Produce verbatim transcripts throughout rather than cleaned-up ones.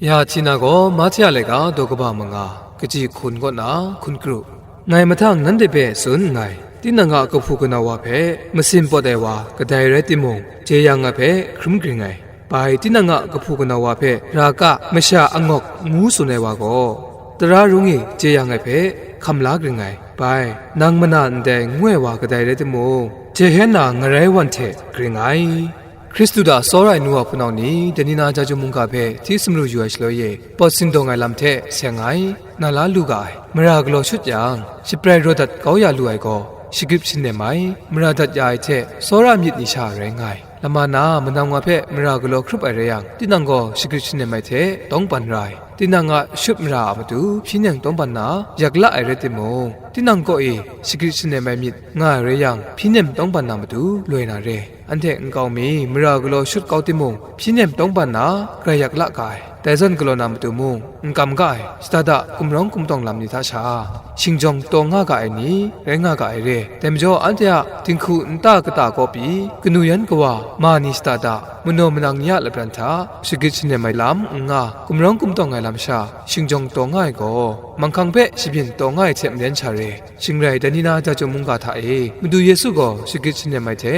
Ya Htina gaw Mahte a laika daw kaba manga, kaji hkun kaw na hkun kru. Ngai mahtang nanhte hpe tsun nngai, tinang a kahpu kanau wa hpe masin pawt ai wa kadai rai timung, jeyang ai hpe hkrum gring ai. Bai tinang a kahpu kanau wa hpe raka masha angawk ngu tsun ai wa gaw, tara rung e jeyang ai hpe hkam la gring ai. Bai, nang mana ndai ngu ai wa kadai rai timung, jehkyen na ngarai wan hte gring ai. Hkristu hta tsawra ai nu wa hpunau ni, dai ni na chyeju mungga hpe hti sumru yu ai shaloi e, pawt sindawng ai lam hte seng ai, na la lu ga ai. Mara galaw shut yang, shaprai raw dat kau ya lu ai gaw, shagrit shanem ai, mara dat ya ai hte tsawra myit ni sha rai nga ai. Lama na manam wa hpe mara galaw hkrup ai rai yang, tinang gaw shagrit shanem ai hte tawngban ra ai. Tinang a shut mara a matu hpyi nem tawngban na yak la ai rai timung, tinang kaw e shagrit shanem ai myit nga ai rai yang, hpyi nem tawngban na matu loi na re. Anhte nkau mi mara galaw shut kau timung, hpyi nem tawngban na grai yak la ga ai. Dai zawn galaw na matu mung, n kam ga ai, shada da gumrawng gumtawng lam ni hta sha, shingjawng taw nga ga ai ni, rai nga ga ai re. Dai majaw, anhte a dinghku nta kata kaw pyi, kanu yan kawa, ma ni shada da, manaw manang ni a lapran hta, shagrit shanem ai lam n nga, gumrawng gumtawng ai lam sha, shingjawng taw nga ai gaw, manghkang hpe shabyin taw nga ai hte maren sha re. Shing rai, dai ni na chyeju mungga hta e, Madu Yesu gaw shagrit shanem ai hte,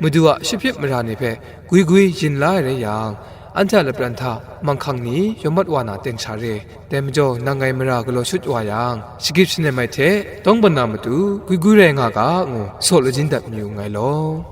Madu a shapyip mara ni hpe gwi gwi yin la ai rai yang, anhte a lapran hta manghkang ni yawmat wa na teng sha re. Dai majaw, nang ngai mara galaw shut wa yang, shagrit shanem ai hte tawngban na matu gwi gwi rai nga ga, ngu saw lajin dat mayu nngai law.